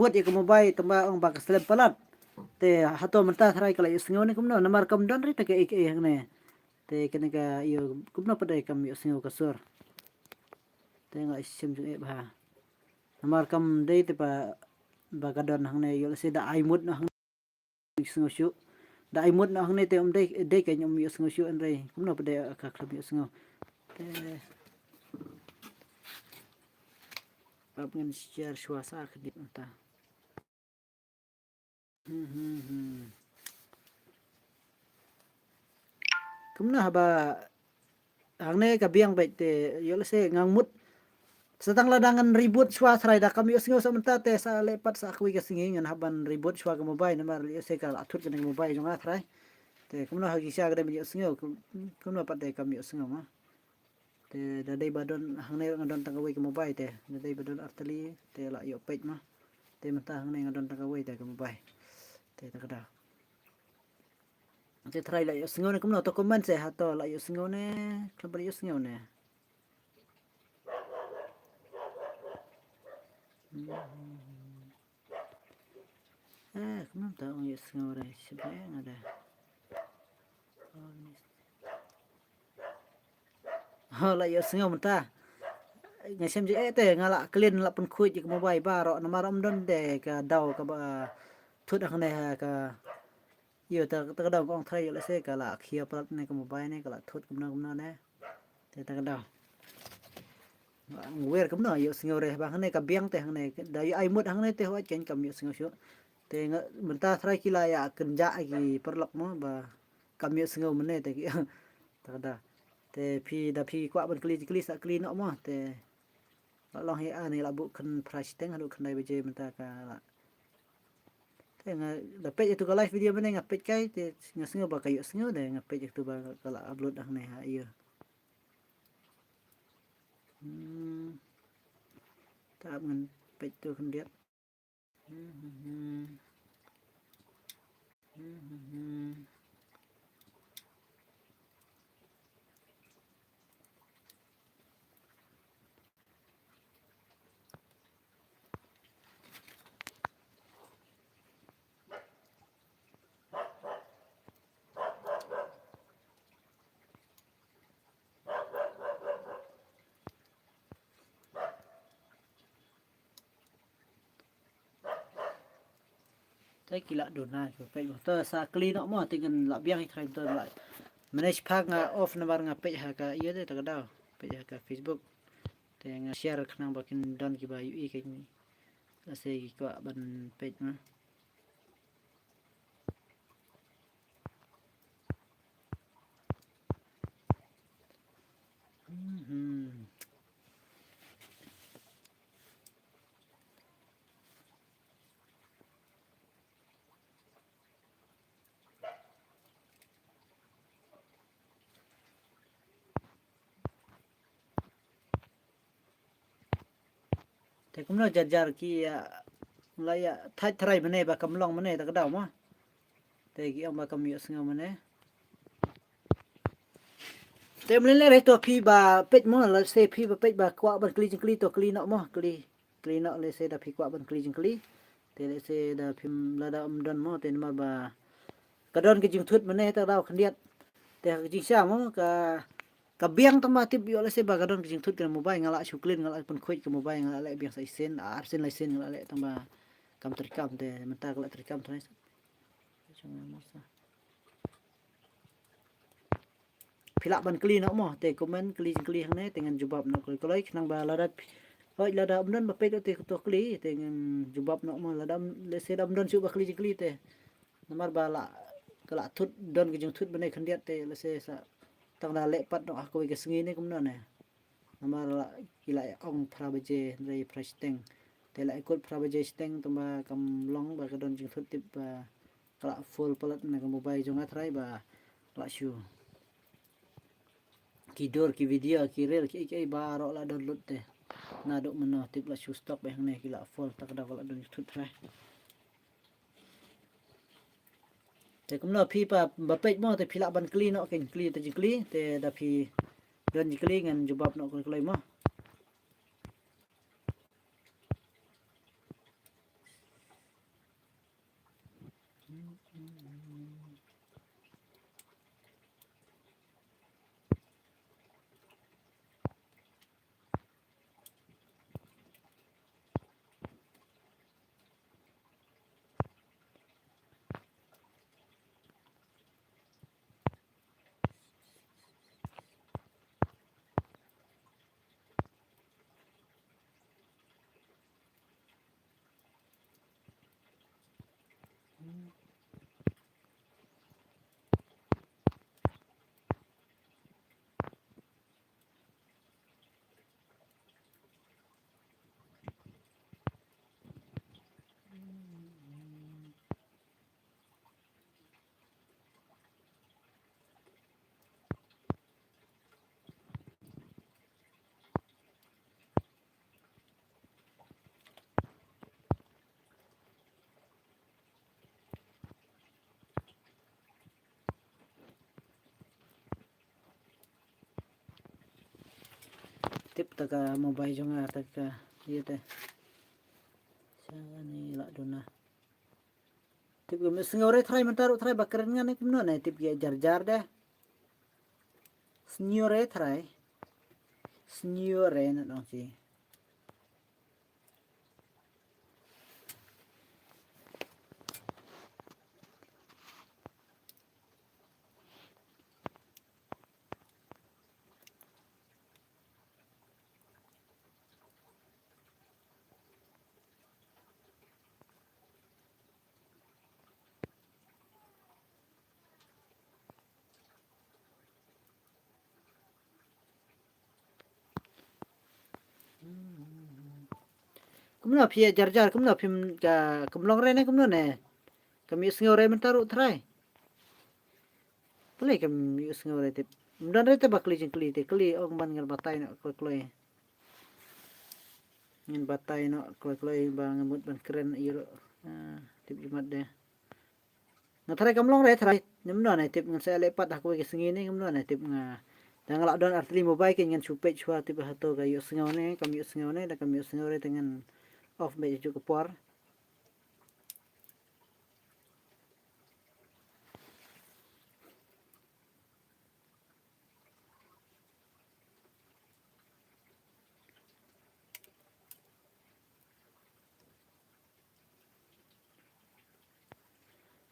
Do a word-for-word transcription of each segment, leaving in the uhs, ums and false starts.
Bud ïa ka mobile tang ba ong ba ka slem palat. Te hato mynta trai ka la ïohsngew ne kumno, namar kam don ri te ka ïa ka ïa hangne. Te kane ka ïa kumno pat de kam ïohsngew ka sur. Te nga shem jong e bha. Namar kam dei te ba, ba ka don hangne ïoh lehse da ai mut noh hangne. Ïohsngew shuh. Da ai mut noh hangne te um dei, dei ka ym ïohsngew shuh hynrei kumno pat de ka khlem ïohsngew. Te. Pap ngan share shuwa sa ka dip nta. Hmm, hmm, hmm. Kumno haba hangne ka biang beit te ïoh lehse ngan mut. Sa tang lada ngan reboot shuwa trai da kam ïohsngew sa mynta te sa leh pat sa kawei ka sngi ngan hap ban reboot shuwa ka mobile namar ïoh lehse ka la thut kane ka mobile jong nga trai. Te kumno ha ki sha ka dei ban ïohsngew, kum-, kumno pat te kam ïohsngew ma. Te da dei ba don hangne nga don tang kawei ka mobile te da dei ba don artylli te la ïoh peit ma. Te mynta hangne nga don tang kawei te ka mobile. Te ta ka da. Te trai la ïohsngew ne kumno to comment se hato la ïohsngew ne khlem pat ïohsngew ne. Hmm. Eh, kumno ta ong ïohsngew re, shibang ada. Oh, la ïohsngew mynta. Nga shem je eh te nga la clean la pynkhuid ïa ka mobile baroh namar ym don de ka daw kaba thut hangne ha ka. Ïa ta, ta ka daw ka ong trai ïoh lehse ka la khia palat ne ka mobile ne ka la thut kumno kumno ne. Te ta ka daw. Nga wer kumno ïohsngew re ba hangne ka biang te hangne da ïa ai mut hangne te hooid kein kam ïohsngew shuh. Te nga mynta trai ki la ïa kynjah ki paralok mo ba kam ïohsngew mynne te ki. Ta ka daw. Te phi da phi kwah ban kylli kylli sa kylli noh mo te. La long hi ani la buh khyndai phra shiteng haduh khyndai baje mynta ka la. Te nga da peit ïa tu ka live video mynne nga peit kai te nga sngew ba ka ïohsngew de nga peit ïa tu ba ka la upload hangne ha ïa. Hmm. Ta ap ngan peit tu khyndiat. Te ki la duna ki peit mo. Te sa kli noh mo te ngan la biang hi trai to la. Manage phak nga off namar nga peit ha ka ïa te ta ka daw. Peit ha ka Facebook. Te nga share khnang ba kin don kiba ïohi kein. Lehse ki kwah ban peit mo. Mhm. Te kumno jar jar ki ïa la ïa thait trai mane ba kam long mane ta ka daw mo. Te ki ong ba kam ïohsngew mane. Te mlien le re to phi ba peit mo lehse phi ba peit ba kwah ban kli jingkli to kli noh mo kli. Kli noh lehse da phi kwah ban kli jingkli. Te lehse da phim lada ym don mo te namar ba ka don ka jingthut mane ta daw khyndiat. Te ka jingsha mo ka ka biang tang ba tip ïoh lehse ba ka don ka jingthut ka mobile nga la shu clean nga la pynkhuid ka mobile nga la leh biang sa shisien ar sien lai sien nga la leh tang ba kam treikam te mynta ka la treikam tang. Phi lah ban kli noh mo te comment kli jingkli hangne te ngan jubab noh kloi kloi khnang ba lada hoi lada ym don ba peit te to kli te ngan jubab noh mo lada lehse da ym don shuh ba kli jingkli te namar ba la ka la thut don ka jingthut bane khyndiat te lehse sa tang da leh pat noh ha kawei ka sngi ne kumno ne. Namar la ki la ong phra baje hynrei phra shiteng. Te la kut phra baje shiteng tang ba kam long ba ka don jingthut tip ba ka la full palat na ka mobile jong nga trai ba la shu. Ki dur ki video ki reel ki ki baroh la download te. Naduh mynno tip la shu stock ba hangne ki la full ta ka daw ka la don jingthut trai. Te kumno phi pa ba peit mo te phi lah ban kli noh kein kli te jingkli te da phi don jingkli ngan jubab noh kloi kloi mo. Tip ta ka mobile jong nga ta ka ïa te. Shane la duna. Tip ka me sngew re trai mynta ruh trai ba kren ngan ne kumno ne tip ïa jar jar de. Sngew re trai. Sngew re na dong si. Kumno phi ïa jar jar, kumno phim ka kumlong re ne, kumno ne? Kam ïoh sngew re mynta ruh trai. Pule kam ïoh sngew re tip. Ym don re te ba kylli jingkylli te kylli ong ban ngan batai noh kloi kloi. Ngan batai noh kloi kloi ba nga mut ban kren ïa ruh. Ah, tip jimat de. Nga tharai kam long re tharai. Ngam don ai tip ngan sa leh pat ha kawei ka sngi ne ngam don ai tip nga. Da nga lah don artylli mobile ke ngan shu peit shuwa tip hato ka ïoh sngew ne kam ïoh sngew ne da kam ïoh sngew re te ngan off beit ha ka por.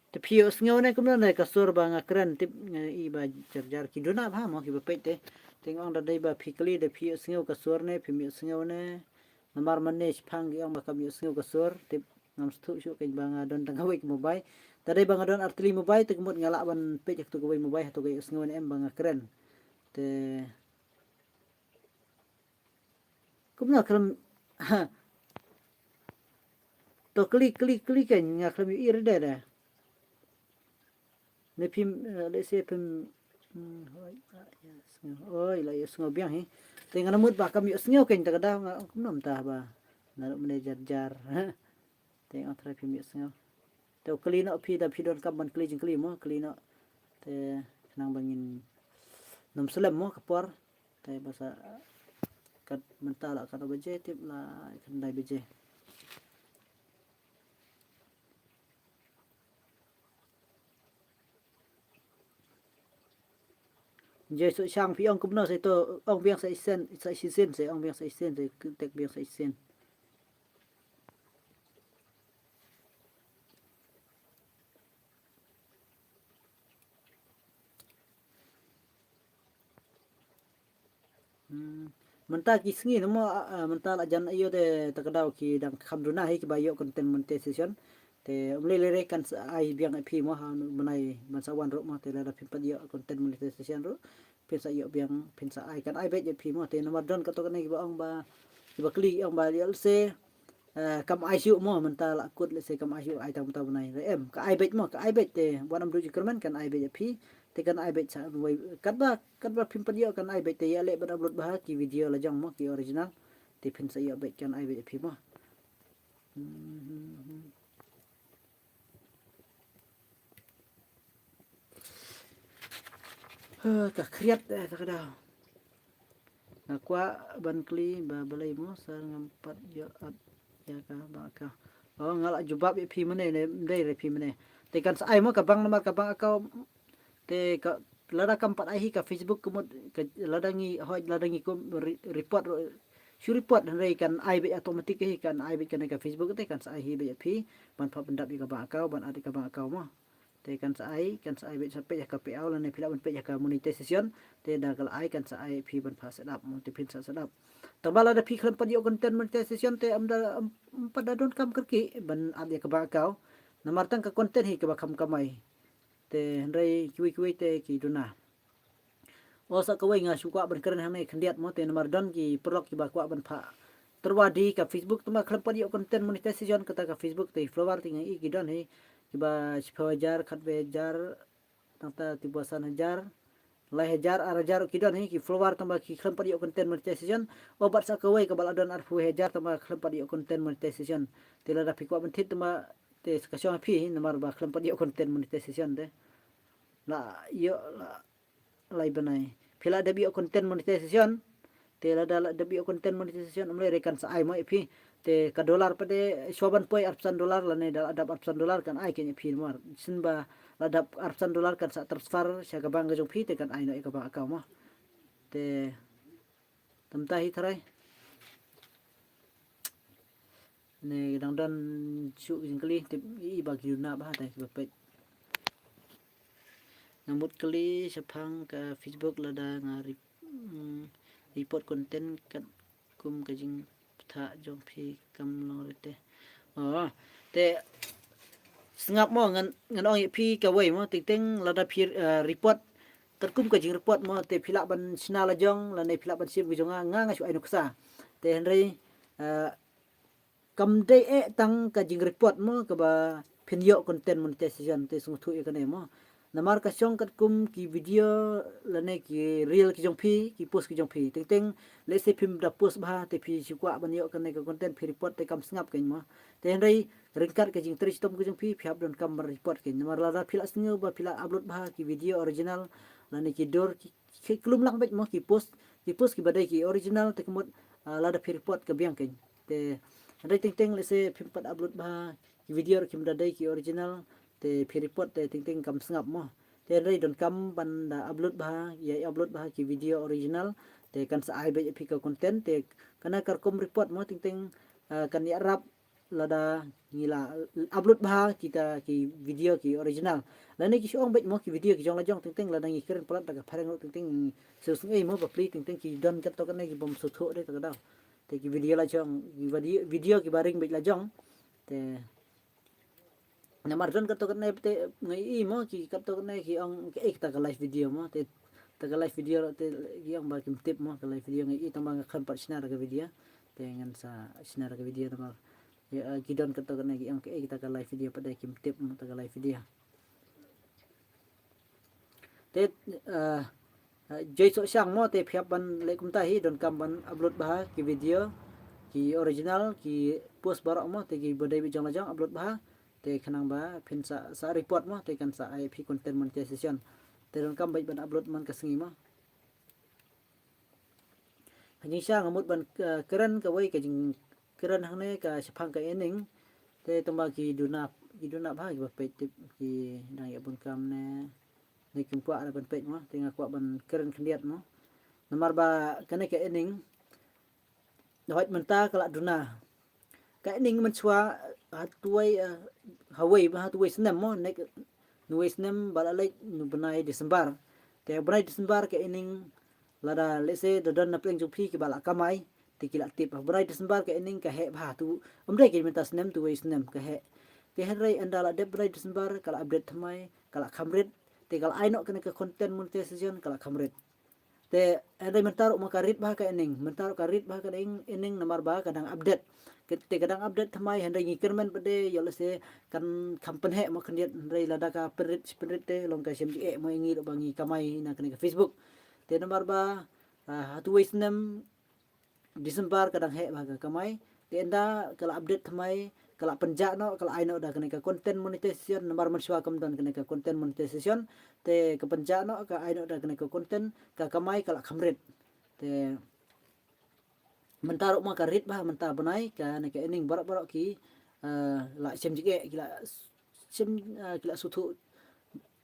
Te phi ïoh sngew ne kumno ne ka sur ba nga kren tip nga i ba jar jar ki duna ba mo ki ba peit te. Te nga ong da dei ba phi kylli da phi ïoh sngew ka sur ne phim ïoh sngew ne. Namar mane shipang ki ong ba kam ïoh sngew ka sur tip ngam sngewthuh shuh kein ba nga don tang kawei ka mobile. Da dei ba nga don artylli mobile te ka mut nga lah ban peit ha katu kawei mobile hato ka ïoh sngew ne em ba nga kren. Te Kumno khlem, ha. To klik klik klik kan nga khlem ïohi re da da. Ne phim, eh, let's say phim, hmm, hoi, ah, ya, sngew. Oi, la ïoh sngew biang hi. Te nga namut ba kam ïoh sngew kan ta ka da nga kumno mynta ba. Naduh mynne jar jar. Te nga try phim ïoh sngew. Te u kylli noh phi da phi donkam ban kylli jingkylli mo kylli noh. Te khnang ba ngin nym slem mo ka por. Te ba sa kat mynta la kat baje tip la khyndai baje. Je so shang phi ong kumno se to ong biang sa isen sa isen se ong biang sa isen se tek biang sa isen. Hmm. Mynta ki sngi namo, ah, ah, mynta la jan ayo de ta ka daw ki dang kham duna hi ki ba ïoh content monetization. Te um lei lei re kan sa ai biang ïa phi mo ha mynai ban sa wan ruh mo te lada phim pat ïoh content monetization ruh. Phin sa ïoh biang phin sa ai kan ai beit ïa phi mo te namar don kato kane ki ba ong ba ki ba kylli ong ba ïoh se. Eh, kam ai shuh mo mynta la kut lehse kam ai shuh ai tang mynta bnai re em ka ai beit mo ka ai beit te wan am du jingkyrmen kan ai beit ïa phi te kan ai beit sa wei katba katba phim pat ïoh kan ai beit te ïa leh ban upload bha ki video la jong mo ki original te phin sa ïoh beit kan ai beit ïa phi mo. Hmm. Ha, ka khriat, eh, ta ka daw. Nga kwah ban kylli ba balei mo sar ngam pat ïoh ap ïa ka ba ka. Oh, nga la jubab ïa phi mynne ne, ym dei re phi mynne. Te kan sa ai mo ka bank number ka bank account. Te ka lada kam pat ai hi ka Facebook ka mut ka lada ngi hoi lada ngi kum ri- report ro- shu report hynrei kan ai beit automatic hi kan ai beit kane ka Facebook te kan sa ai hi beit phi ban phah pyndap ïa ka bank account ban add ïa ka bank account mo. Te kan sa ai kan sa ai beit sa peit ïa ka payout lane phi lah ban peit ïa ka monetization te da ka la ai kan sa ai phi ban phah set up mo te phin sa set up. Tang ba lada phi khlem pat ïoh content monetization te am da am pat da don kam kyrkieh ban add ïa ka bank account. Namar tang ka content hi kaba kham kamai. Te hynrei kiwei kiwei te ki duna. O sa kawei nga shu kwah ban kren hangne khyndiat mo te namar don ki paralok kiba kwah ban phah tyrwa di ka Facebook tang ba khlem pat ïoh content monetization kata ka Facebook te follower te nga i ki don hi kiba shiphew hajar khatwei hajar tang ta kiba san hajar lai hajar ar hajar ki don hi ki follower tang ba ki khlem pat ïoh content monetization. O bad sa kawei kaba la don arphew hajar tang ba khlem pat ïoh content monetization. Te lada phi kwah ban thied tang ba te ka shong ha phi namar ba khlem pat ïoh content monetization te. La ïoh la lai bnai. Phi la dep ïoh content monetization. Te lada la dep ïoh content monetization um lei re kan sa ai mo ïa phi. Te ka dollar pat de shuwa ban poi arphew san dollar lane da la dap arphew san dollar kan ai kein ïa phi namar shen ba la dap arphew san dollar kan sa transfer sha ka bank ka jong phi te kan ai noh ïa ka bank account mo. Te Tang ta hi tharai. Ne dang don shu jingkylli tip i ba ki duna bha te ba peit. Nga mut kylli shaphang ka Facebook lada nga rep- mm, report content katkum ka jingpyntha jong phi kam long rete. Oh, te sngap mo ngan ngan ong ïa phi kawei mo teng teng lada phi eh, report katkum ka jingreport mo te phi lah ban shna la jong lane phi lah ban shim ka jong nga nga nga shu ai nuksa. Te hynrei eh, kam dei eh tang ka jingreport mo kaba phin ïoh content monetization te sngewthuh ïa kane mo. Namar ka shong katkum ki video lane ki reel ki jong phi ki post ki jong phi teng teng lehse phim da post bha te phi shu kwah ban ïoh kane ka content phi report te kam sngap kein mo. Te hynrei ryngkat ka jingtrei shitom ka jong phi phi hap don kam ban report kein namar lada phi la sngew ba phi la upload bha ki video original lane ki dur ki ki klum lang beit mo ki post ki post kiba dei ki original te ka mut ah, lada phi report ka biang kein. Te hynrei teng teng lehse phim pat upload bha ki video ruh kim da dei ki original te phi report te teng teng kam sngap mo. Te hynrei don kam ban da upload bha ïa upload bha ki video original te kan sa ai beit ïa phi ka content te kana ka rukom report mo teng teng ah, kan ïarap lada ngi la upload bha kita ki video ki original. Lane ki shu ong beit mo ki video ki jong la jong teng teng lada ngi kren palat da ka phareng ruh teng teng shu sngewei mo ba pli teng teng ki don katto katne ki bym sngewthuh de ta ka daw. Te ki video la jong ki video, video kiba ring beit la jong. Te namar don katto katne te ngi i mo ki katto katne ki ong ki eh ta ka live video mo te ta ka live video te ki ong ba kim tip mo ka live video ngi i tang ba nga khlem pat shna da ka video. Te ngan sa shna da ka video namar ïa eh, ki don katto katne ki ong ki eh ta ka live video pat de kim tip mo ta ka live video. Te eh, eh, Joy Soh Shang mo te phi hap ban leh kumta hi don kam ban upload bha ki video ki original ki post baroh mo te ki ba dei beit jong la jong upload bha te khnang ba phin sa sa report mo te kan sa ai phi content monetization. Te don kam beit ban upload man ka sngi mo. Ka jingshisha nga mut ban eh, kren kawei ka jingkren hangne ka shaphang ka earning. Te tang ba ki duna ki duna bha kiba peit tip ki dang ïa bun kam ne ne kim kwah da ban peit mo te nga kwah ban kren khyndiat mo. Namar ba kane ka earning hooid mynta ka la duna. Ka earning mynshuwa ha tuwei eh, hawei ba ha tuwei snem mo ne nuwei snem ba la leit nu bnai December. Te bnai December ka earning lada lehse da don na pdeng jong phi kiba la kamai te ki la tip. Bnai December ka earning ka heh bha tu ym dei ki mynta snem tuwei snem ka heh. Te hynrei ynda la dep bnai December ka la update thymmai ka la kham rit te ka la ai noh kane ka content monetization ka la kham rit. Te hynrei mynta ruh ma ka rit bha ka earning, mynta ruh ka rit bha ka earning namar ba ka dang update. Te ka dang update thymmai hynrei ngi kyrmen pat de ïoh lehse kan kham pynheh ma khyndiat hynrei lada ka pynrit pynrit te long ka shem ji eh ma ngi ruh ba ngi kamai na kane ka Facebook. Te namar ba ha tuwei snem December ka dang heh bha ka kamai. Te ynda ka la update thymmai ka la pynjah noh ka la ai noh da kane ka content monetization namar mynshuwa kam don kane ka content monetization. Te ka pynjah noh ka ai noh da kane ka content ka kamai ka la kham rit. Te mynta ruh ma ka rit bha mynta bnai kane ka earning baroh baroh ki eh, la shem jingeh ki la Shem, ah, ki la sngewthuh,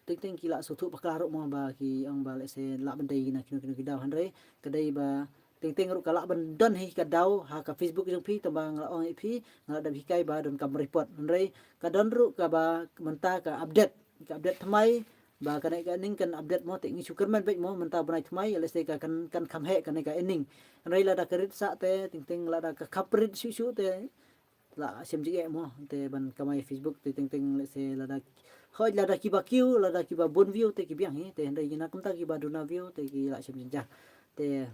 teng teng ki la sngewthuh bakla ruh mo ba ki ong ba lehse lah ban dei na kino kino ki daw, hynrei ka dei ba teng teng ruh ka lah ban don hi ka daw ha ka Facebook jong phi, tang ba nga la ong ïa phi, nga la dep hikai ba donkam report. Hynrei ka don ruh kaba mynta ka update, ka update thymmai ba kane ka earning kan update mo, te ngi shu kyrmen beit mo mynta bnai thymmai, lehse ka kan, kan kham heh kane ka earning. Hynrei lada ka rit sah te teng teng, lada ka kham pynrit shuh shuh te la shem jingeh mo, te ban kamai Facebook te teng teng, lehse lada, hooid lada kiba kiew, lada kiba bun view te ki biang hi, te hynrei na kumta kiba duna view te ki la shem jynjar. Te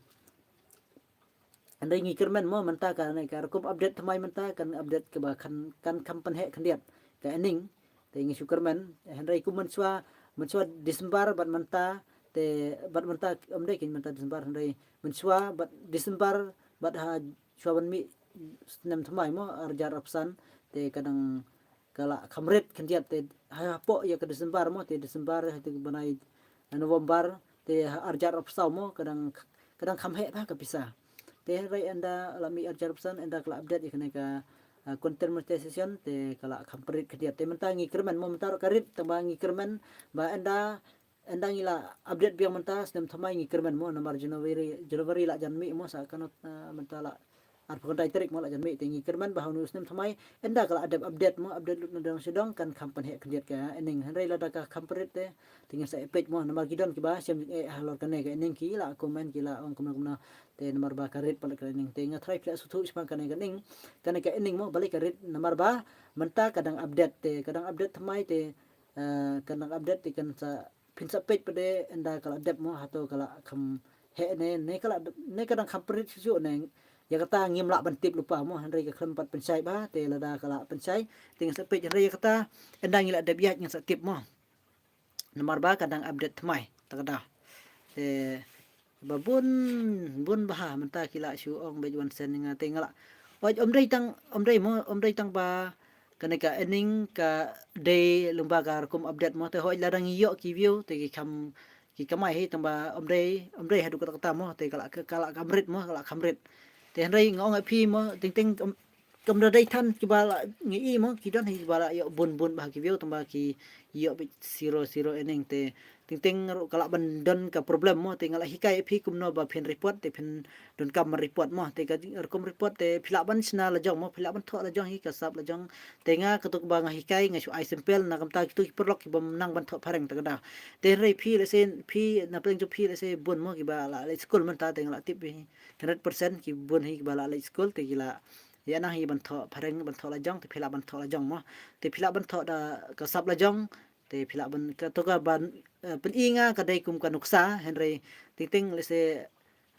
hynrei ngi kyrmen mo mynta kane ka rukom update thymmai mynta kan update kaba kan, kan kham pynheh khyndiat ka earning. Te ngi shu kyrmen, hynrei kum mynshuwa, mynshuwa December bad mynta, te bad mynta, ym dei keiñ mynta December, hynrei mynshuwa bad December bad ha shuwa ban mih snem thymmai mo, ar hajar arphew san, te ka dang, ka la kham rit khyndiat, te ha, hapoh ïa ka December mo, te December ha te bnai November te ha ar hajar arphew saw mo, ka dang, ka dang kham heh bha ka pisa. Te hynrei ynda la mih ar hajar arphew san, ynda ka la update ïa kane ka, ah, content monetization, te ka la kham pynrit khyndiat. Te mynta ngi kyrmen mo, mynta ruh ka rit, tang ba ngi kyrmen ba ynda, ynda ngi la update biang mynta snem thymmai ngi kyrmen mo, namar January, January la jan mih mo, sa kano, ah, mynta la arphew khyndai tarik mo la jan mih, te ngi kyrmen ba ha une u snem thymmai ynda ka la dep update mo, update lut na dong sha dong, kan kham pynheh khyndiat ka earning. Hynrei lada ka kham pynrit te, te ngin sa ïa peit mo, namar ki don kiba shem jingeh halor kane ka earning, ki la comment, ki la ong kumno kumno, te namar ba ka rit palat ka earning. Te nga tharai phi la sngewthuh shaphang kane ka earning, kane ka earning mo, balei ka rit, namar ba mynta ka dang update, te ka dang update thymmai te, eh, ka dang update te kan sa, phin sa peit pat de ynda ka la dep mo, hato ka la kham heh ne, ne ka la, ne ka dang kham pynrit shuh shuh ne. Ïa kata ngim lah ban tip lypa mo, hynrei ka khlem pat pynshai bha, te lada ka la pynshai te ngin sa peit, hynrei ïa kata ynda ngi la dep ïaid ngin sa tip mo. Namar ba ka dang update thymmai, ta ka daw. Te ba bun, bun bha mynta ki la shu ong beit wan send ïa nga, te nga la, oi, ym dei tang, ym dei mo, ym dei tang ba kane ka earning ka dei lyngba ka rukom update mo, te hooid lada ngi ïoh ki view te ki kham, ki kamai hi, tang ba ym dei, ym dei haduh katta katta mo, te ka la, ka la kham rit mo, ka la kham rit. Te hynrei nga ong ïa phi mo, teng teng, ym, kam da dei than kiba la ngi i mo, ki don hi kiba la ïoh bun bun bha ki view, tang ba ki ïoh beit zero zero earning, te teng teng ruh ka lah ban don ka problem mo, te nga la hikai ïa phi kumno ba phin report, te phin donkam ban report mo, te ka rukom report te phi lah ban shna la jong mo, phi lah ban thoh la jong hi ka sap la jong. Te nga kato kaba nga hikai nga shu ai sample na ka bynta kito ki paralok kiba nang ban thoh phareng, ta ka daw. Te hynrei phi lehse, phi na pdeng jong phi lehse bun mo kiba la leit skul mynta, te nga la tip hi hundred percent ki bun hi kiba la leit skul, te ki la ïa nang hi ban thoh phareng, ban thoh la jong, te phi lah ban thoh la jong mo. Te phi lah ban thoh da ka sap la jong, te phi lah ban, kato kaba, eh, pyni nga ka dei kum ka nuksa, hynrei teng teng lehse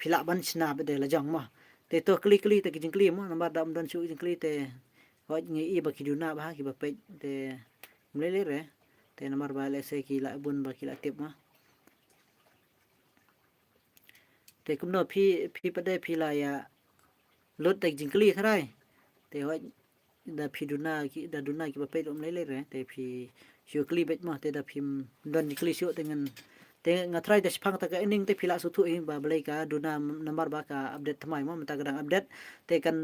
phi lah ban shna pat de la jong mo. Te to kylli kylli te ki jingkylli mo, namar da ym don shuh jingkylli te hooid ngi i ba ki duna bha kiba peit, te ym lei lei re. Te namar ba lehse ki la bun ba ki la tip mo. Te kumno phi, phi pat de phi la ïa lut da ki jingkylli tharai. Te hooid da phi duna ki, da duna kiba peit ruh ym lei lei re, te phi shu kylli beit mo, te da phim don jingkylli shuh te ngan, te nga tharai da shaphang kata ka earning te phi la sngewthuh hi ba balei ka duna, namar ba ka update thymmai mo, mynta ka dang update, te kan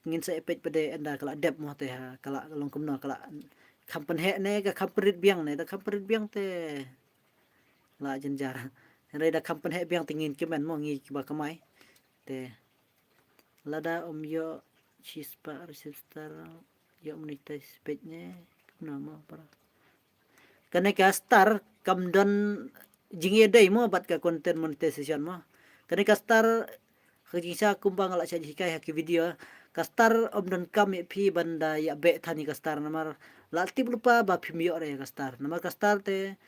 ngin sa ïa peit pat de ynda ka la dep mo, te ha ka la long kumno, ka la kham pynheh ne ka kham pynrit biang, ne da kham pynrit biang te la jynjar. Hynrei da kham pynheh biang te ngin kmen mo ngi kiba kamai. Te lada ym ïoh shispah register, ïoh monetize peit ne, kumno mo para. Kane ka star kam don jingïadei mo bad ka content monetization mo. Kane ka star, ka jingshisha kumba nga la shah hikai ha ki video, ka star ym donkam ïa phi ban da ïa beh than ïa ka star, namar la tip lypa ba phim ïoh re ïa ka star. Namar ka star te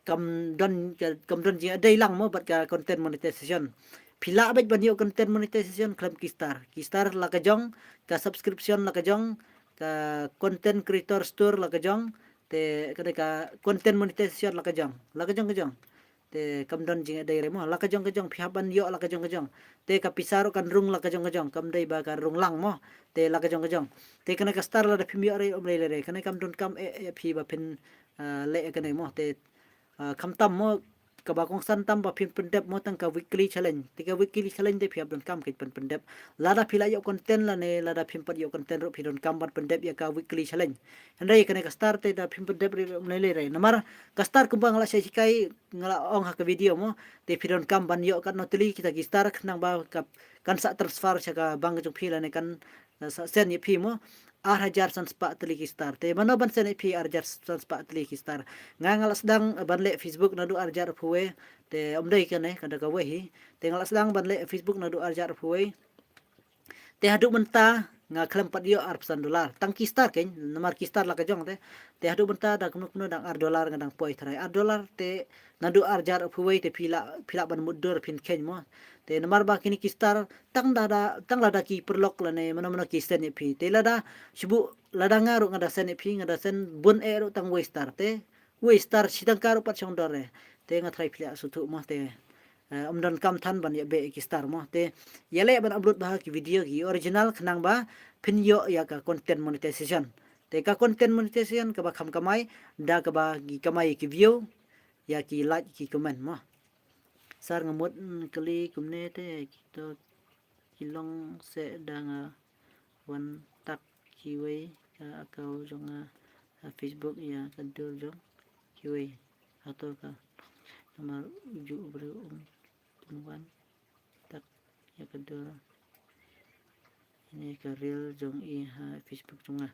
kam don, kam don jingïadei lang mo bad ka content monetization. Phi lah beit ban ïoh content monetization khlem ki star. Ki star la ka jong, ka subscription la ka jong, ka content creator store la ka jong, te kane ka content monetization la ka jong, la ka jong ka jong. Te kam don jingïadei re mo, la ka jong ka jong, phi hap ban ïoh la ka jong ka jong. Te ka pisa ruh kan rung la ka jong ka jong, kam dei ba ka rung lang mo. Te la ka jong ka jong. Te kane ka star lada phim ïoh re ym lei lei re, kane kam donkam eh, eh, phi ba phin, ah, leh kane mo. Te, ah, khamtam mo, kaba kongsan tam ba phin pyndep mo tang ka weekly challenge. Te ka weekly challenge te phi hap donkam ka pyn pyndep. Lada phi la ïoh content lane lada phim pat ïoh content ruh phi donkam ban pyndep ïa ka weekly challenge. Hynrei kane ka star te da phim pyndep ruh ym lei lei re. Namar ka star kumba nga la shah hikai nga la ong ha ka video mo. Te phi donkam ban ïoh katno tylli kita ki star khnang ba ka kan sa transfer sha ka bank jong phi lane kan sa send ïa phi mo. Ar hajar san spah tylli ki star. Te mano ban send ïa phi ar hajar san spah tylli ki star. Nga nga la sdang ban leh Facebook naduh ar hajar arphew wei. Te ym dei kane ka da kawei hi. Te nga la sdang ban leh Facebook naduh ar hajar arphew wei. Te haduh mynta nga khlem pat ïoh arphew san dollar. Tang ki star kein, namar ki star la ka jong te. Te haduh mynta da kumno kumno dang ar dollar nga dang poi tharai. Ar dollar te naduh ar hajar arphew wei te phi lah, phi lah ban mutdur phin kheiñ mo. Te namar ba kine ki star tang da da, tang lada ki paralok lane mano mano ki send ïa phi. Te lada shu buh lada nga ruh nga da send ïa phi, nga da send bun eh ruh tang wei star te. Wei star shi tyngka ruh pat shong dor eh. Te nga tharai phi lah sngewthuh mo te. Eh, ym donkam than ban ïa beh ïa ki star mo. Te ïaleh ban upload bha ki video ki original khnang ba phin ïoh ïa ka content monetization. Te ka content monetization kaba kham kamai da kaba ki kamai ïa ki view, ïa ki like, ki comment mo. Sir nga mut, mm, kylli kumne te kito ki long seh da nga wan tak kiwei ka account jong nga ha Facebook ïa ka dur jong kiwei. Hato ka namar ujuh u briew um pynwan tak ïa ka dur. Ine ka reel jong i ha Facebook jong nga.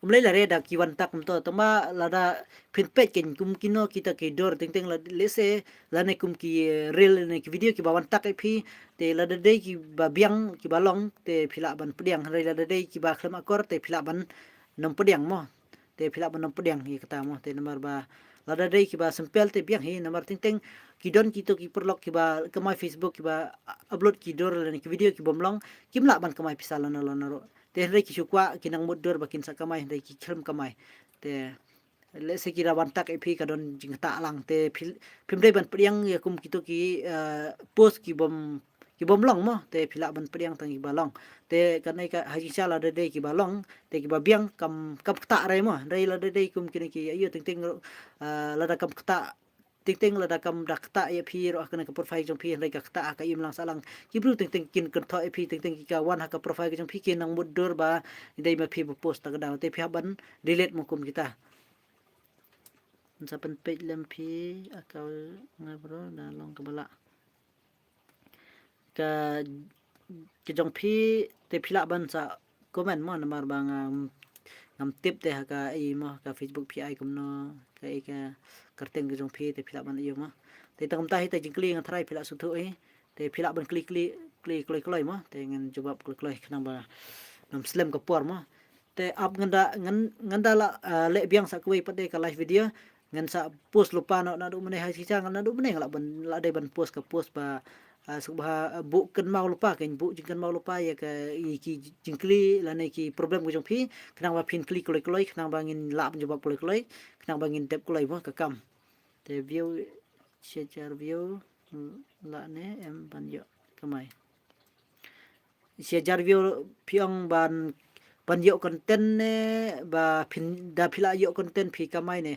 Ym lei la re da ki wan tak kumto, tangba lada phin peit kein kum kino kita ki dur teng teng la, lehse lane kum ki, eh, reel ne ki video kiba wan tak ïa phi, te lada dei kiba biang kiba long te phi lah ban pdiang, hynrei lada dei kiba khlem akor te phi lah ban nym pdiang mo. Te phi lah ban nym pdiang ïa kata mo, te namar ba lada dei kiba simple te biang hi, namar teng teng ki don kito ki paralok kiba kamai Facebook kiba upload ki dur lane ki video ki bym long, kim lah ban kamai pisa lano lano ruh. Te hynrei ki shu kwah ki nang mutdur ba kin sa kamai hynrei ki khlem kamai. Te lehse ki da wan tak ïa phi ka don jingktah lang te phi, phim dei ban pdiang ïa kum kito ki, eh, post ki bym, ki bym long mo, te phi lah ban pdiang tang kiba long. Te kane ka ha jingshisha lada dei kiba long te kiba biang kam, kam ktah re mo, hynrei lada dei kum kine ki ïa teng teng ruh, eh, lada kam ktah teng teng lada kam da ktah ïa phi ruh ha kane ka profile jong phi hynrei ka ktah ha ka imlang sahlang. Ki briew teng teng kin kynthoh ïa phi teng teng ki ka wan ha ka profile jong phi ki nang mutdur ba dei ma phi ba post ta ka daw te phi hap ban delete mo kum kita. Sa pynpeit lem phi account nga bro da long kaba lah. Ka, ka jong phi te phi lah ban sa comment mo namar ba ngam, ngam tip te ha ka i mo ka Facebook phi ai kumno ka i ka kyrteng ka jong phi te phi lah ban ïoh mo. Te tang kumta hi te jingkylli nga tharai phi lah sngewthuh hi. Te phi lah ban kylli kylli kylli kloi kloi mo. Te ngan jubab kloi kloi khnang ba ngam slem ka por mo. Te ap ngan da, ngan, ngan da la, ah, leh biang sa kawei pat de ka live video. Ngan sa post lypa noh naduh mynne ha shisha ngan naduh mynne ngan lah ban, lah dei ban post ka post ba, ah, suk ba, ah, buh kynmaw lypa kein buh jingkynmaw lypa ïa ka i ki jingkylli lane ki problem ka jong phi khnang ba phin kylli kloi kloi khnang ba ngin lah ban jubab kloi kloi khnang ba ngin dep kloi mo ka kam. Te view, shi hajar view, lah ne em ban ïoh kamai. Shi hajar view phi ong ban, ban ïoh content ne ba phin da phi lah ïoh content phi kamai ne.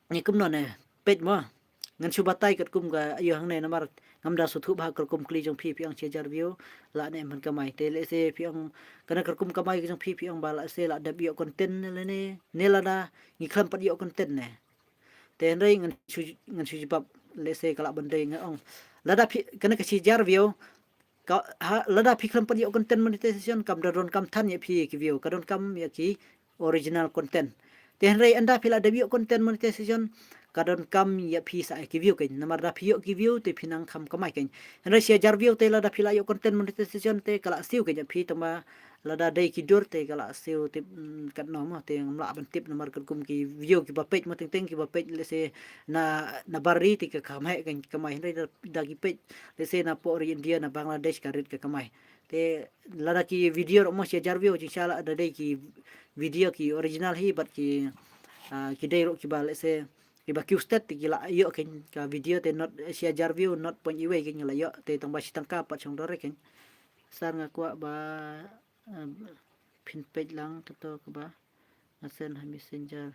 Ni kumno ne peit mo. Ngan shu batai katkum ka ïoh hangne namar ngam da sngewthuh bha ka rukom kylli jong phi phi ong shi hajar view lah ne em ban kamai. Te lehse phi ong kane ka rukom kamai ka jong phi phi ong ba lehse lah dep ïoh content ne lane ne lada ngi khlem pat ïoh content ne. Te hynrei ngan shu, ngan shu jubab lehse ka lah ban dei nga ong. Lada phi kane ka shi hajar view ka, ha, lada phi khlem pat ïoh content monetization kam da donkam than ïa phi ki view ka donkam ïa ki original content. Te hynrei ynda phi lah dep ïoh content monetization ka donkam ïa phi sa ïa ki view kein namar da phi ïoh ki view te phi nang kham kamai kein. Hynrei shi hajar view te lada phi lah ïoh content monetization te ka lah siew kein ïa phi tangba lada dei ki dur te ka lah siew tip, mm, katno mo te ngam lah ban tip namar katkum ki view kiba peit mo teng teng kiba peit lehse na, na bar ri te ka kham heh ka kamai hynrei da, da ki peit lehse na poh ri India na Bangladesh ka rit ka kamai. Te lada ki video ruh mo shi hajar view jingshisha lah da dei ki video ki original hi bad ki, ah, ki dei ruh kiba lehse kiba kiew stet te ki lah ïoh kein ka video te not shi hajar view not point iwei kein la ïoh te tangba shi tyngka pat shong dor kein. Sir nga kwah ba, eh, phin peit lang kato kaba nga send ha messenger.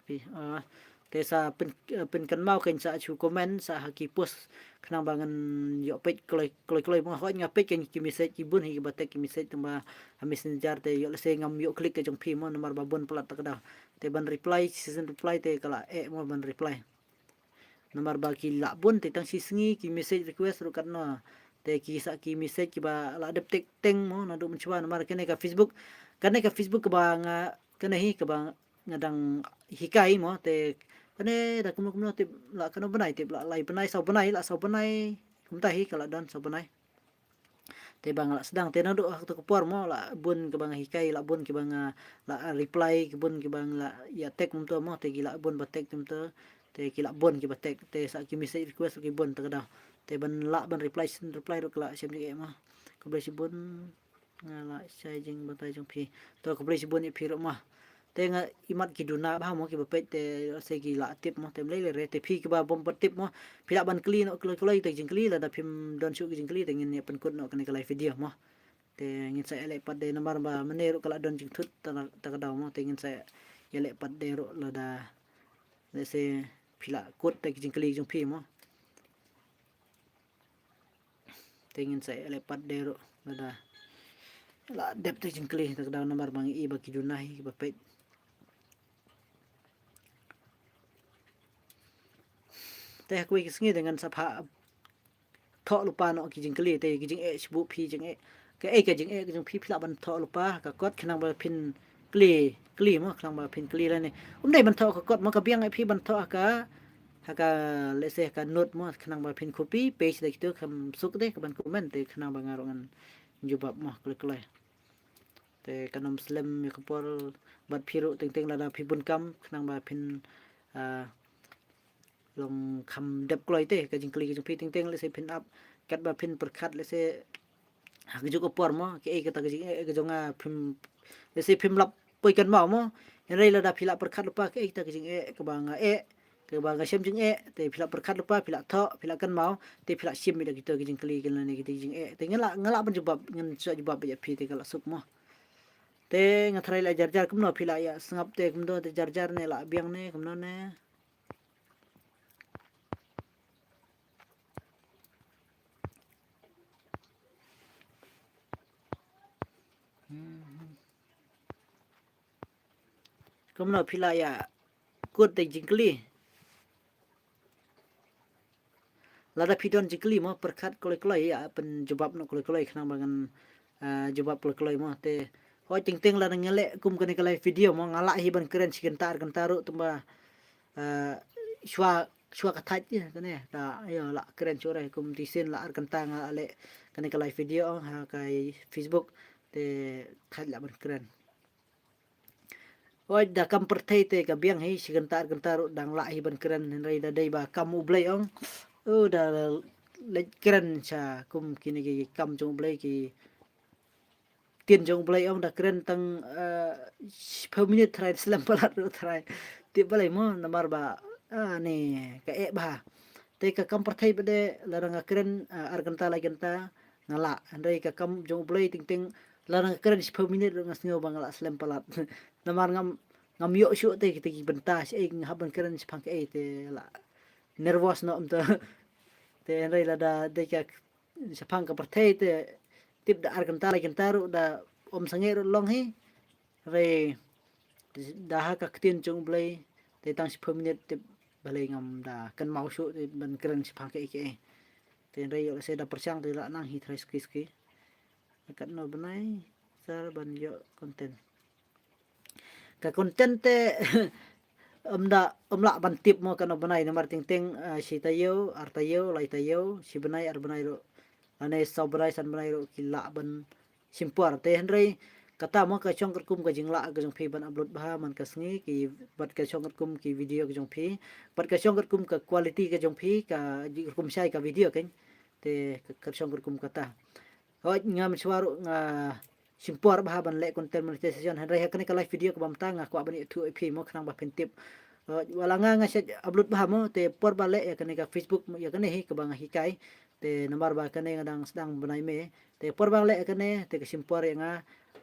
Phi, ah, ok Te sa pyn, eh, pynkynmaw kein sa shu comment sa ha ki post khnang ba ngan ïoh peit kloi kloi kloi, ba nga hooid nga peit kein ki message ki bun hi kiba text ki message tang ba ha Messenger te ïoh lehse ngam ïoh click ka jong phi mo namar ba bun palat ta ka daw. Te ban reply, shisien reply te ka la eh mo ban reply. Namar ba ki lah bun te tang shi sngi ki message request ruh katno. Te ki sa ki message kiba lah dep tek teng mo naduh mynshuwa namar kane ka Facebook. Kane ka Facebook kaba nga, kane hi kaba nga dang hikai mo te kane da kumno kumno te lah kano bnai te lah lai bnai saw bnai lah saw bnai. Kumta hi ka lah don saw bnai. Te ba nga lah sdang te naduh ha kato ka por mo lah bun kiba nga hikai lah bun kiba nga lah reply ki bun kiba nga lah ïa text kumto mo te ki lah bun ba text kumto. Te ki lah bun kiba text te sa ki message request ki bun ta ka daw. Te ban lah ban reply shisien reply ruh ka lah shem jingeh mo. Khublei shibun. Nga lah shai jingbatai jong phi. To khublei shibun ïa phi ruh mo. Te nga imat ki duna bha mo kiba peit te lehse ki lah tip mo te ym lei lei re te phi kiba bym pat tip mo. Phi lah ban kylli noh kloi kloi te jingkylli lada phim don shuh ki jingkylli te ngin ïa pynkut noh kane ka live video mo. Te ngin sa ïaleh pat de namar ba mynne ruh ka lah don jingthut ta, ta ka daw mo te ngin sa ïaleh pat de ruh lada lehse phi lah kut te ki jingkylli jong phi mo. Te ngin sa ïaleh pat de ruh lada lah dep te jingkylli ta ka daw namar ba ngi i ba ki duna hi kiba peit. Te ha kawei ka sngi te ngan sa phah thoh lypa noh ki jingkylli te ki jingeh shibun phi jingeh. Kaei ka jingeh ka jong phi phi lah ban thoh lypa ka kot khnang ba phin kylli kylli mo khnang ba phin kylli lane. Um dei ban thoh ka kot mo ka biang eh phi ban thoh ha ka ha ka lehse ha ka note mo khnang ba phin copy paste da kito kham suk de ka ban comment te khnang ba nga ruh ngan jubab mo kloi kloi. Te kan ym slem ïa ka por bad phi ruh teng teng lada phi bun kam khnang ba phin ah, long kham dep kloi te ka jingkylli ka jong phi teng teng lehse phin ap katba phin pyrkhat lehse ha ka juk ka por mo kaei kata ka jingeh ka jong nga phim lehse phim lap poi kynmaw mo. Hynrei lada phi lah pyrkhat lypa kaei kata ka jingeh kaba nga eh kaba nga shem jingeh te phi lah pyrkhat lypa phi lah thoh phi lah kynmaw te phi lah shim ïa kito ki jingkylli ki lane kito ki jingeh te nga lah nga lah ban jubab ngan sa jubab ïa phi te ka lah suk mo. Te nga tharai la jar jar kumno phi lah ïa sngap te kumno te jar jar ne lah biang ne kumno ne. Kumno phi lah ïa kut te jingkylli. Lada phi don jingkylli mo pyrkhat kloi kloi ïa pynjubab noh kloi kloi khnang ba ngan ah, jubab kloi kloi mo te. Hooid teng teng lada nga leh kum kane ka live video mo nga lah hi ban kren shi kynta ar kynta ruh tang ba ah, shuwa shuwa ka thait ïa kane ta ïa lah kren shuwa re kum ti sien lah ar kynta nga lah leh kane ka live video ong ha ka Facebook te thait lah ban kren. Oi da kam pyrthei te ka biang hi shi kynta ar kynta ruh dang lah hi ban kren hynrei da dei ba kam U Blei ong. U da leit kren sha kum kine ki kam jong U Blei ki ktien jong U Blei ong da kren tang eh, shiphew minit tharai slem palat ruh tharai. Tip balei mo namar ba ah, ne ka eh bha. Te ka kam pyrthei ba de la nga kren ah, ar kynta lai kynta nga lah hynrei ka kam jong U Blei teng teng la nga kren shiphew minit ruh nga sngew ba nga lah slem palat. Namar ngam ngam ïoh shuh te kita ki bynta shi ei nga hap ban kren shaphang kaei te la nervous noh ym te. Te hynrei lada dei ka shaphang ka pyrthei te tip da ar kynta lai kynta ruh da ym sangeh ruh long hi. Hynrei da ha ka ktien jong U Blei te tang shiphew minit tip balei ngam da kynmaw shuh te ban kren shaphang kaei kaei. Te hynrei ïoh lehse da pyrshang te la nang hi tharai suki suki. Katno bnai sar ban ïoh content. Ka content te ym da ym lah ban tip mo katno bnai namar teng teng ah, shi taïew ar taïew lai taïew shi bnai ar bnai ruh lane saw bnai san bnai ruh ki lah ban shim por te hynrei kata mo ka shong katkum ka jinglah ka jong phi ban upload bha man ka sngi ki bad ka shong katkum ki video ka jong phi bad ka shong katkum ka quality ka jong phi ka ji- rukom shai ka video kan te ka- ka shong katkum kata. Hooid nga mynshuwa ruh nga shim por bha ban leh content monetization hynrei ha kane ka live video kaba mynta nga kwah ban ïathuh ïa phi mo khnang ba phin tip. Hooid wala nga nga shet upload bha mo te por ba leh ïa kane ka Facebook mo ïa kane hi kaba nga hikai. Te namar ba kane nga dang sdang bnai me te por ba leh ïa kane te ka shim por ïa nga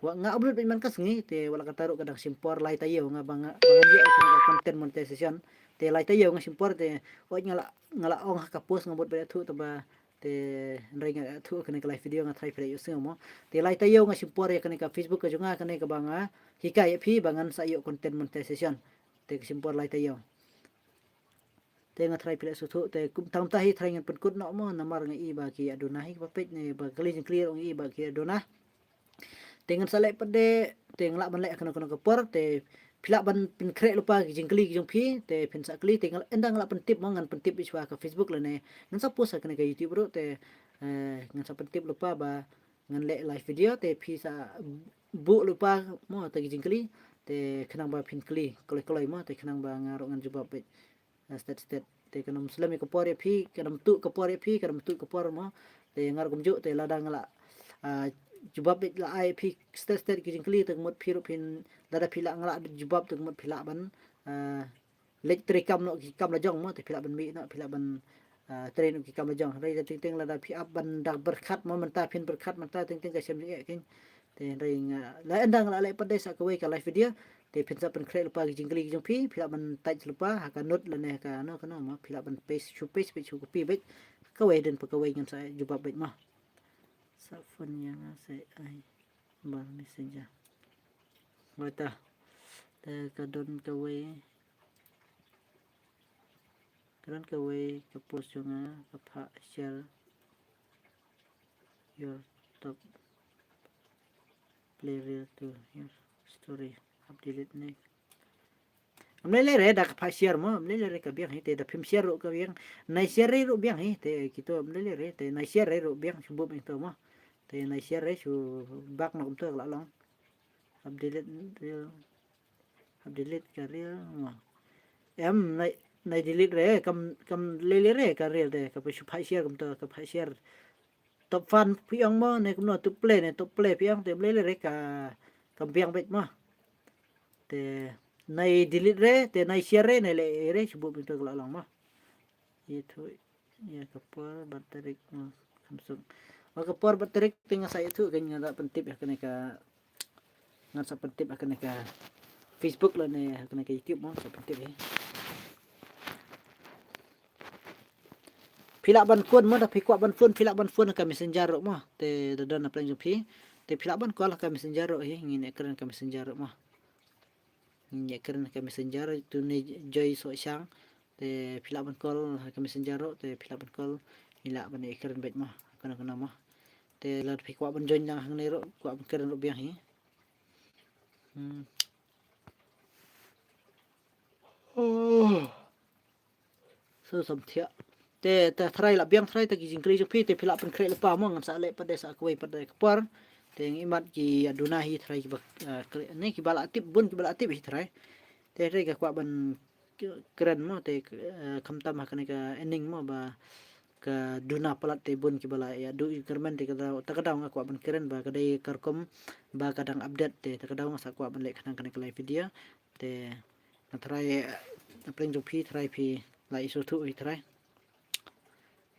Wat nga upload beit man ka sngi te wat la kata ruh ka dang shim por lai taïew nga ba nga ba ngan ïoh ïa ka content monetization. Te lai taïew nga shim por te wat nga la nga la ong ha ka post nga mut beit thuh te ba te hynrei nga thuh kane ka live video nga try phi la ïohsngew mo. Te lai taïew nga shim por ïa kane ka Facebook ka jong nga kane kaba nga hikai ïa phi ba ngan sa ïoh content monetization. Te ka shim por lai taïew. Te nga try phi la sngewthuh te kum tang ta hi try ngan pynkut noh mo namar nga i ba ki ïa duna hi ba peit ne ba kylli jingkylli ruh nga i ba ki ïa duna. Te ngan sa leh pat de te nga lah ban leh kano kano ka por te phi lah ban pynkhreh lypa ki jingkylli ki jong phi te phin sa kylli te nga lah ynda nga lah pyntip mo ngan pyntip beit shuwa ka Facebook lane ngan sa post ha kane ka YouTube ruh te eh, ngan sa pyntip lypa ba ngan leh live video te phi sa buh lypa mo te ki jingkylli te khnang ba phin kylli kloi kloi mo te khnang ba nga ruh ngan jubab beit. Ah, stet stet te kan ym slem ïa ka por ïa phi kan ym tuh ka por ïa phi kan ym tuh ka por mo. Te nga ruh kumjuh te lada nga la ah, jubab beit la ai ïa phi stet stet ki jingkylli te ka mut phi ruh phin lada phi la nga la jubab te ka mut phi lah ban ah, leit trei kam noh ki kam la jong mo te phi lah ban mih noh phi lah ban ah, trei noh ki kam la jong. Hynrei da teng teng lada phi ap ban da pyrkhat mo mynta phin pyrkhat mynta teng teng ka shem jingeh keiñ. Te hynrei nga la ynda nga la leh pat de sa kawei ka live video te phin sa pynkhreh lypa ki jingkylli ki jong phi phi lah ban type lypa ha ka note lane ha ka no kano mo phi lah ban paste shu paste beit shu copy beit kawei dien pa kawei ngan sa jubab beit mo. Sa phone ïa nga sa ai bar messenger. Wata te ka don kawei ka don kawei ka post jong nga ka phah share your top play reel to your story hap delete ne. Ym lei lei re da ka phah share mo ym lei lei re ka biang hi te da phim share ruh ka biang nai share re ruh biang hi te kito ym lei lei re te nai share re ruh biang shu bup ito mo. Te nai share re shu bak na kumto ka la long. Hap delete reel hap delete ka reel mo. Em nai nai delete re kam kam lei lei re ka reel te ka pa shu phah share kumto ka phah share. Top fan phi ong mo ne kumno top play ne top play phi ong te ym lei lei re ka kam biang beit mo. Te nai delete re te nai share re nai leh re shu bup ito ka la long mo. Ïathuh ïa ka por bad tarik mo kham suk. Wa ka por bad tarik te nga sa ïathuh keiñ nga da pyntip ïa kane ka ngan sa pyntip ïa kane ka Facebook lane ïa kane ka YouTube mo sa pyntip ïa. Phi lah ban kun mo da phi kwah ban phone phi lah ban phone ka messenger ruh mo te da don na pleng jong phi. Te phi lah ban call ka messenger ruh hi ngin ïa kren ka messenger ruh mo. Ngin ïa kren ka messenger tu ne Joy Soh Shang. Te phi lah ban call ha ka messenger ruh te phi lah ban call. Ngi lah ban ïa kren beit mo kano kano mo. Te lada phi kwah ban join lang hangne ruh kwah ban kren ruh biang hi. Hmm. Oh. So samthiah. Te te tharai lah biang tharai te ki jingkylli jong phi te phi lah pynkhreh lypa mo ngan sa leh pat de sa kawei pat de ka por. Te ngi mat ki ïa duna hi tharai kiba ah, kylli ne kiba lah tip bun kiba lah tip hi tharai. Te tharai ka kwah ban k- kren mo te k- eh, khamtam ha kane ka earning mo ba ka duna palat te bun kiba lah ïa du i kyrmen te ka daw ta ka daw nga kwah ban kren ba ka dei ka rukom ba ka dang update te ta ka daw nga sa kwah ban leh khnang kane ka live video. Te na tharai na pleng jong phi tharai phi la i suthu i tharai.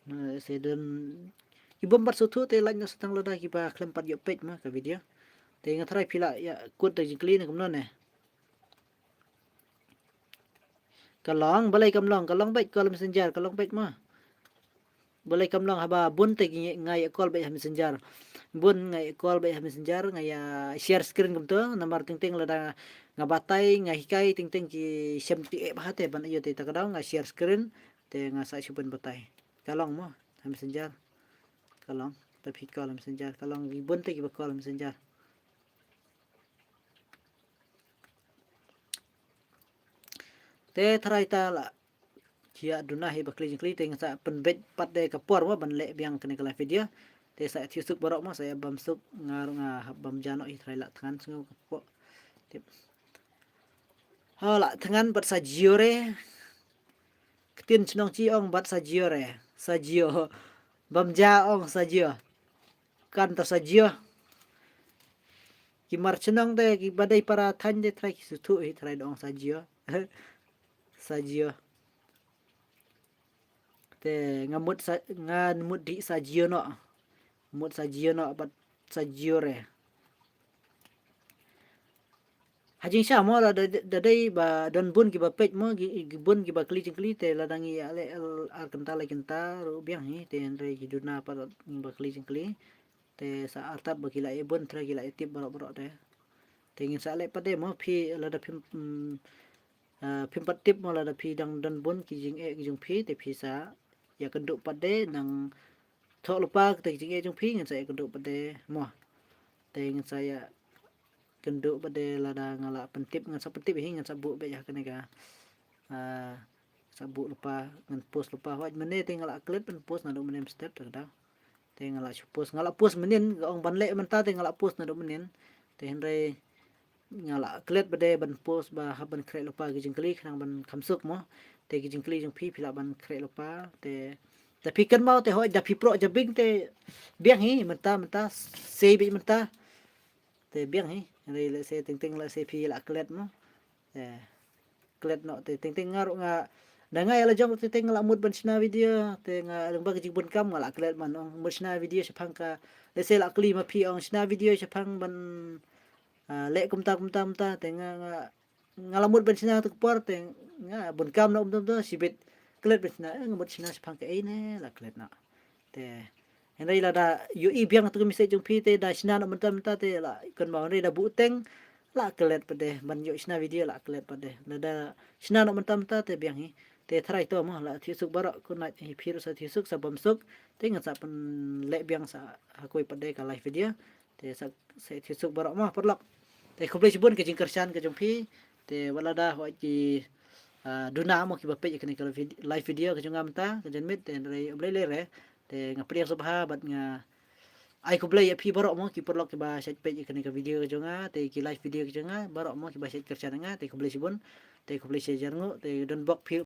Na se den i bom bat suthu te lain na satang lada kiba khlem pat ïoh peit ma ka video. Te nga tharai phi la ïa kut da jingkylli ne kumno ne. Ka long balei kam long ka long beit call messenger ka long beit ma. Balei kam long haba bun te ki nga ïa call beit ha messenger. Bun nga ïa call beit ha messenger nga ïa share screen kumto namar teng teng lada nga batai nga hikai teng teng ki shem ti eh bha te ban ïoh te ta ka daw nga share screen te nga sa shu ban batai. Ka long mo ha messenger. Ka long te phi call ha messenger ka long ki bun te kiba call ha messenger. Te tharai ta la ki ïa duna hi ba kli jingkli te nga sa pynbeit pat de ka por mo ban leh biang kane ka live video. Te sa ïathuh suk baroh mo sa ïa bam suk nga ruh nga hap bam ja noh hi tharai la thngan sngew ka pok. Tip. Ha la thngan bad sa jio re. Ktien chnong chi ong bad sa jio re. Sa jio. Bam ja ong sa jio. Kan ta sa jio. Ki mar chnong te ki ba dei para thaiñ te tharai ki suthu hi tharai da ong sa jio. Sa jio. Te nga mut sa nga mut di sa jio noh. Mut sa jio noh bad sa jio re. Ha jingshisha mo lada, da dei ba don bun kiba peit mo, ki, ki bun kiba kylli jingkylli, te lada ngi ïa leh ar kynta lai kynta ruh biang hi, te hynrei ki duna pat ngi ba kylli jingkylli. Te sa artat ba ki la ïa bun, te ki la ïa tip baroh baroh te. Te ngin sa leh pat de mo phi lada phim, mm, ah, phim pat tip mo lada phi dang don bun ki jingeh ki jong phi, te phi sa ïa kynduh pat de nang thoh lypa kata ki jingeh jong phi, ngin sa ïa kynduh pat de mo. Te ngin sa ïa kynduh pat de lada nga la pyntip, ngan sa pyntip hi, ngan sa buh beit ha kane ka, ah, sa buh lypa, ngan post lypa. Hooid mynne te nga la klet ban post naduh mynne mynstep te ka dang. Te nga la shu post, nga la post mynnin, nga ong ban leh mynta te nga la post naduh mynnin. Te hynrei nga la klet pat de ban post ba hap ban khreh lypa ki jingkylli khnang ban kham suk mo. Te ki jingkylli jong phi phi lah ban khreh lypa. Te da phi kynmaw te hooid da phi proh jabieng te biang hi mynta mynta, sei beit mynta. Te biang hi, hynrei lehse teng teng lehse phi la klet mo. Te klet noh te teng teng nga ruh nga, da nga ïa la jong te teng nga la mut ban shna video, te nga lyngba ka jingbun kam nga la klet ban ong mut shna video shaphang ka, lehse la kylli ma phi ong shna video shaphang ban, ah, leh kumta kumta kumta, te nga, nga, nga la mut ban shna te ka por te nga bun kam noh kumta kumta shibit klet ban shna, eh, nga mut shna shaphang kaei ne la klet noh. Te hynrei lada ïohi biang tu ka message jong phi te da shna noh mynta mynta te la kynmaw, hynrei da buh teng la klet pat de, ban ïoh shna video la klet pat de. Lada shna noh mynta mynta te biang hi. Te tharai to mo, la thiah suk baroh, khublei hi phi ruh sa thiah suk sa bam suk. Te ngan sa pynleh biang sa ha kawei pat de ka live video. Te sa, sa thiah suk baroh mo paralok. Te khublei shibun ka jingkyrshan ka jong phi. Te wat lada hooid ki, ah, duna mo kiba peit ïa kane ka vid-, live video ka jong nga mynta ka janmiet, te hynrei U Blei leh re. Te nga pdiang sngewbha bad nga ai khublei ïa phi baroh mo ki paralok kiba shait peit ïa kane ka video ka jong nga, te ki live video ka jong nga, baroh mo kiba shait kyrshan ïa nga, te khublei shibun. Te khublei shi hajar nguh, te don bok phi